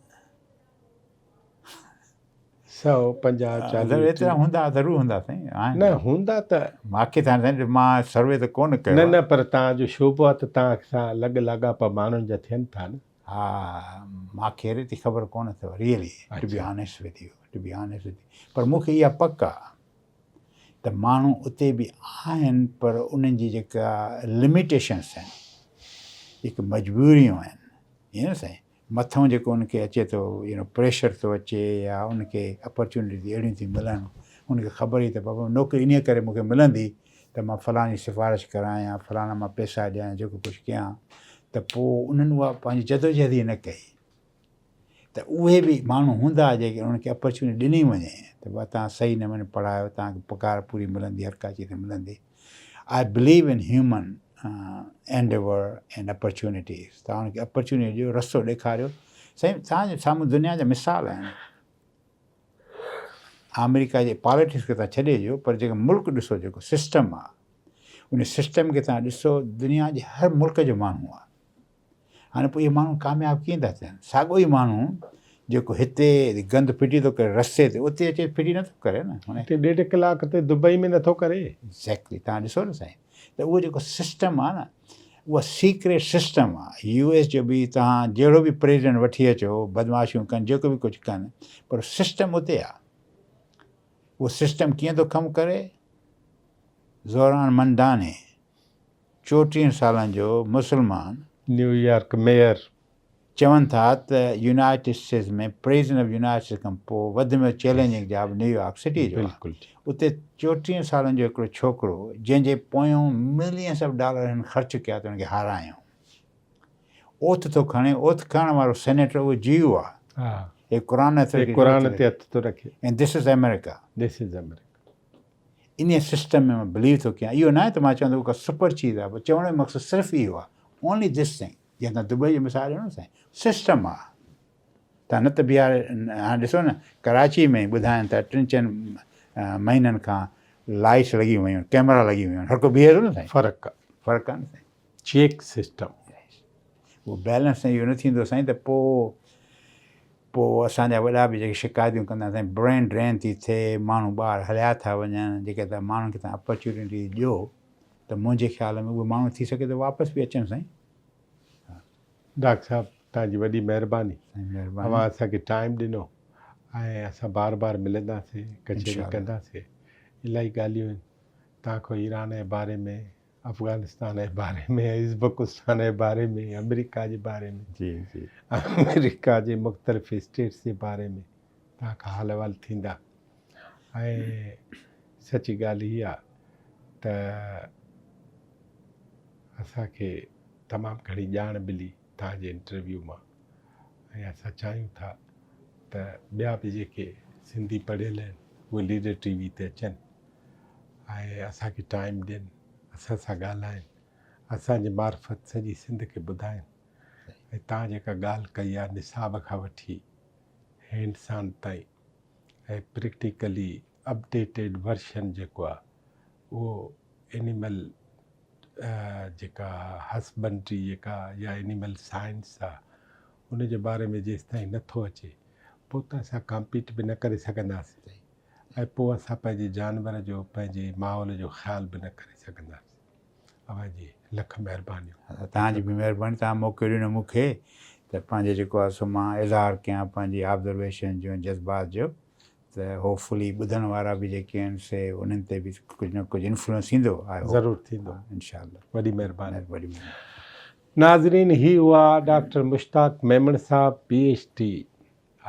S1: سئو پنجاهه چاليهه
S2: ايترا هوندا ضرور هوندا سائين
S1: آهن نه هوندا ته
S2: ماکي ته هاڻي مان سروي ته ڪونه ڪيو
S1: نه نه پر توهان جو شعبو آهي ته توهان سان لڳ لاڳاپا ماڻهن جا ٿين ٿا نه
S2: ها ماکي اهڙي ته خبر ڪونه اٿو really to be honest with you to be honest with you پر مون کي اها پڪ آهي ته ماڻهو اتي به آهن پر انهن جي جيڪا لميٽيشنس آهن جيڪي مجبوريون آهن ائين نه سائين مٿئون جيڪو ان کي اچي ٿو يو نو پريشر ٿو اچي يا ان کي اپرچونٽيز اهڙيون ٿيون ملن ان کي خبر ئي ته بابا نوڪري انهيء ڪري مون کي ملندي ته مان فلاڻي سفارش ڪران يا فلاڻا مان پئسا ڏيان يا جيڪو ڪجهه ڪيان ته پوء انهن اها پنهنجي جدوجهد ئي نه ڪئي ته اهي به ماڻهو هوندا جيڪي انهن کي اپرچونٽي ڏني وڃي ته بابا توهان صحيح نموني پڙهايو توهان کي پگهار پوري ملندي هر ڪا چيز ملندي I believe in human endeavour and opportunities توهان ان کي اپرچونٽي ڏيو رستو ڏيکاريو سائين توهان جي سامهون دنيا جا مثال آهن آمريڪا جي پاليٽڪس کي توهان ڇڏي ڏيو پر جيڪو ملڪ ڏسو جيڪو سسٽم آهي ان سسٽم کي توهان ڏسو دنيا جي هر ملڪ جو ماڻهو آهي هاڻي پوء اهي ماڻهو ڪامياب ڪيئن ٿا ٿين؟ ساڳيو ئي ماڻهو جيڪو هتي گند ڦٽي ٿو ڪري رستي تي اتي اچي ڦٽي نٿو ڪري نه.
S1: هتي ڏيڍ ڪلاڪ تي دبئي ۾ نٿو ڪري.
S2: ايگزيڪٽلي توهان ڏسو نه سائين ته اهو جيڪو سسٽم آهي نه اها سيڪريٽ سسٽم آهي يو ايس جو به توهان جهڙو به پريزيڊنٽ وٺي اچو بدمعاشيون ڪن جيڪو به ڪجهه ڪن پر سسٽم اتي آهي اهو سسٽم ڪيئن ٿو ڪم ڪري زوران منداني چوٽيهن سالن جو مسلمان.
S1: New York mayor.
S2: چون ٿا ته United States ۾ president of United States کان پوء وڌ ۾ وڌ چئلينجنگ جاب نيويارڪ سٽي جو آهي. اتي 34 سالن جو هڪڙو ڇوڪرو جنهن جي پويون ملينس آف ڊالر هن خرچ ڪيا ته ان کي هارايائون. اوٿ ٿو کڻي، اوٿ کڻڻ وارو سينيٽر اهو جيو آهي. هي قرآن هٿ رکي
S1: قرآن تي هٿ ٿو رکي.
S2: And this is America.
S1: This is America.
S2: انهيء سسٽم ۾ مان بليو ٿو ڪيان. اهو ناهي ته مان چوان ٿو ڪا سپر چيز آهي پر چوڻ جو مقصد صرف اهو آهي اونلي this thing جيئن تان دبئي جو مثال ڏنو سائين سسٽم آهي تان نه ته بيهاري هاڻي ڏسو نه ڪراچي ۾ ٻڌائن ٿا ٽن چئن مهينن کان لائٽس لڳي ويون ڪيمرا لڳي ويون هر ڪو بيهي ٿو نه سائين
S1: فرق آهي
S2: فرق آهي نه سائين
S1: چيڪ سسٽم
S2: اهو بيلنس اهو نه ٿيندو سائين ته پوء پوء اسان جا وڏا به جيڪي شڪايتون ڪندا آهن سائين برين ڊرين ٿي ٿئي ماڻهو ٻاهر هليا ٿا وڃن جيڪي ته ماڻهن کي تان اپرچونٽي ڏيو ته منهنجي خيال ۾ اهي ماڻهو ٿي سگهي ٿو واپس به اچن سائين.
S1: ڊاڪٽر صاحب توهان جي وڏي مهرباني
S2: سائين مهرباني
S1: اوهان اسان کي ٽائيم ڏنو ۽ اسان بار بار ملنداسين ڪچهري ڪنداسين الاهي ڳالهيون آهن توهان کان ايران جي باري ۾ افغانستان جي باري ۾ ازبڪستان جي باري ۾ آمريڪا جي باري ۾
S2: جي جي
S1: آمريڪا جي مختلف اسٽيٽس جي باري ۾ توهان کان حال احوال ٿيندا ۽ سچي ڳالهه هي آ ته اسان کي تمام گهڻي ڄاڻ ملي توهان جي انٽرويو مان ۽ اسان چاهيون ٿا ته ٻيا به جيڪي سنڌي پڙهيل آهن اهي ليڊر ٽي وي تي اچن ۽ اسان کي ٽائيم ڏين، اسان سان ڳالهائين، اسان جي معرفت سڄي سنڌ کي ٻڌائين ۽ توهان جيڪا ڳالهه ڪئي آهي نصاب کان وٺي هينڊس آن تائين ۽ پريڪٽيڪلي اپڊيٽيڊ ورشن جيڪو آهي اهو اينيمل جيڪا هسبنڊري جيڪا يا اينيمل سائنس آهي ان جي باري ۾ جيستائين نٿو اچي پوء ته اسان ڪامپيٽ به نه ڪري سگهنداسين. ۽ پوء اسان پنهنجي جانور جو پنهنجي ماحول جو خيال به نه ڪري سگهنداسين. اوهان جي لک مهربانيون.
S2: توهان جي به مهرباني توهان موقعو ڏنو مون کي ته پنهنجو جيڪو آهي سو مان اظهار ڪيان پنهنجي آبزرويشن جو ۽ جذبات جو ته هوپ فلي ٻڌڻ وارا به جيڪي آهن سي انهن تي به ڪجهه نه ڪجهه انفلوئنس ٿيندو آء هوپ.
S1: ضرور ٿيندو.
S2: انشاء الله.
S1: وڏي مهرباني.
S2: وڏي مهرباني.
S1: ناظرين هي هئا ڊاڪٽر مشتاق ميمڻ صاحب پي ايڇ ڊي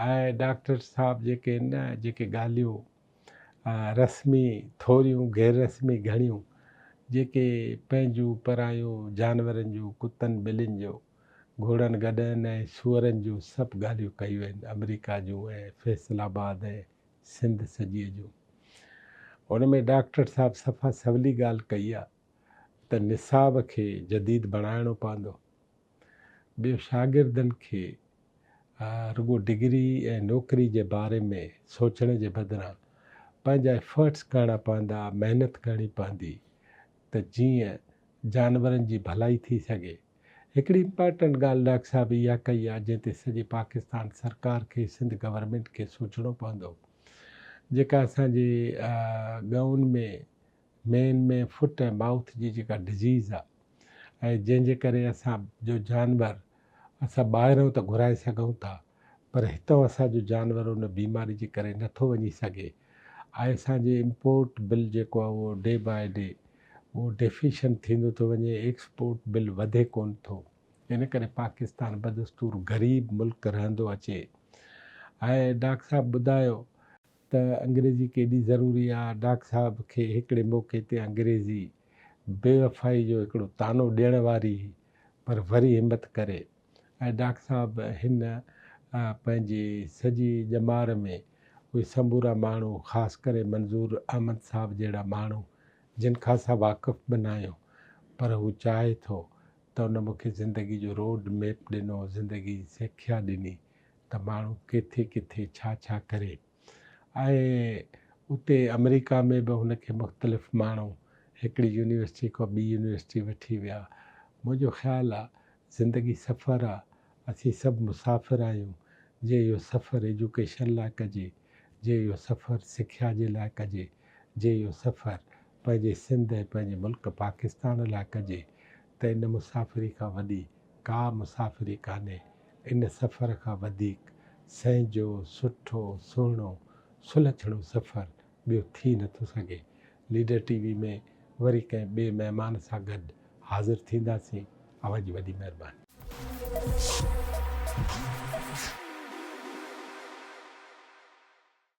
S1: ۽ ڊاڪٽر صاحب جيڪي نه جيڪي ڳالهيون رسمي ٿوريون غير رسمي گهڻيون جيڪي پنهنجون پرايون جانورن جون ڪتن ٻلين جو گهوڙن گڏهن ۽ سوئرن جون سڀ ڳالهيون ڪيون آهن آمريڪا جون ۽ فيصل آباد ۽ سنڌ سڄيء جون ان ۾ ڊاڪٽر صاحب صفا سولي ڳالهه ڪئي آهي ته نصاب کي جديد بڻائڻو پوندو ٻيو شاگردن کي رڳو ڊگري ۽ نوڪري جي باري ۾ سوچڻ جي بدران پنهنجا ايفرٽس ڪرڻا پوندا، محنت ڪرڻي پوندي ته جيئن جانورن جي ڀلائي ٿي سگهي. هڪڙي امپارٽنٽ ڳالهه ڊاڪٽر صاحب اها ڪئي آهي جنهن تي سڄي پاڪستان سرڪار کي سنڌ گورنمينٽ کي سوچڻو پوندو جيڪا اسان جي ڳئون ۾ مين ۾ فٽ ۽ مائوٿ جي جيڪا ڊزيز آ ۽ جنهن جي ڪري اسان جو جانور اسان ٻاهرئون ته گهرائي سگهون ٿا پر هتئون اسان جو جانور ان بيماري جي ڪري نٿو وڃي سگهي ۽ اسان جي امپورٽ بل جيڪو آ اهو ڊي باء ڊي اهو ڊيفيشنٽ ٿيندو ٿو وڃي ايڪسپورٽ بل وڌي ڪونه ٿو ان ڪري پاڪستان بدستور غريب ملڪ رهندو اچي ۽ ڊاڪٽر صاحب ٻڌايو ته انگريزي ڪيڏي ضروري آ. ڊاڪٽر صاحب کي هڪڙي موقعي تي انگريزي بيوفائي جو هڪڙو طعنو ڏيڻ واري هئي پر وري همت ڪري ۽ ڊاڪٽر صاحب هن پنهنجي سڄي ڄمار ۾ اهي سمورا ماڻهو خاص ڪري منظور احمد صاحب جهڙا ماڻهو جن کان اسان واقف به ناهيون پر هو چاهي ٿو ته ان مون کي زندگي جو روڊ ميپ ڏنو زندگي جي سکيا ڏني ته ماڻهو ڪٿي ڪٿي ڇا ڇا ڪري ۽ اتي آمريڪا ۾ به هن کي مختلف ماڻهو هڪڙي يونيورسٽي کان ٻي يونيورسٽي وٺي ويا. منهنجو خيال آ زندگي سفر آ اسين سڀ مسافر آهيون جي اهو سفر ايجوڪيشن لاء ڪجي جي اهو سفر سکيا جي لاء ڪجي جي اهو سفر پنهنجي سنڌ ۽ پنهنجي ملڪ پاڪستان لاء ڪجي ته ان مسافري کان وڏي ڪا مسافري ڪانهي. ان سفر کان وڌيڪ سهنجو، سٺو، سهڻو، سلڇڻو سفر ٻيو ٿي نه ٿو سگهي. ليڊر ٽي وي ۾ وري ڪنهن ٻئي مهمان سان گڏ حاضر ٿينداسين. اوهان جي وڏي مهرباني.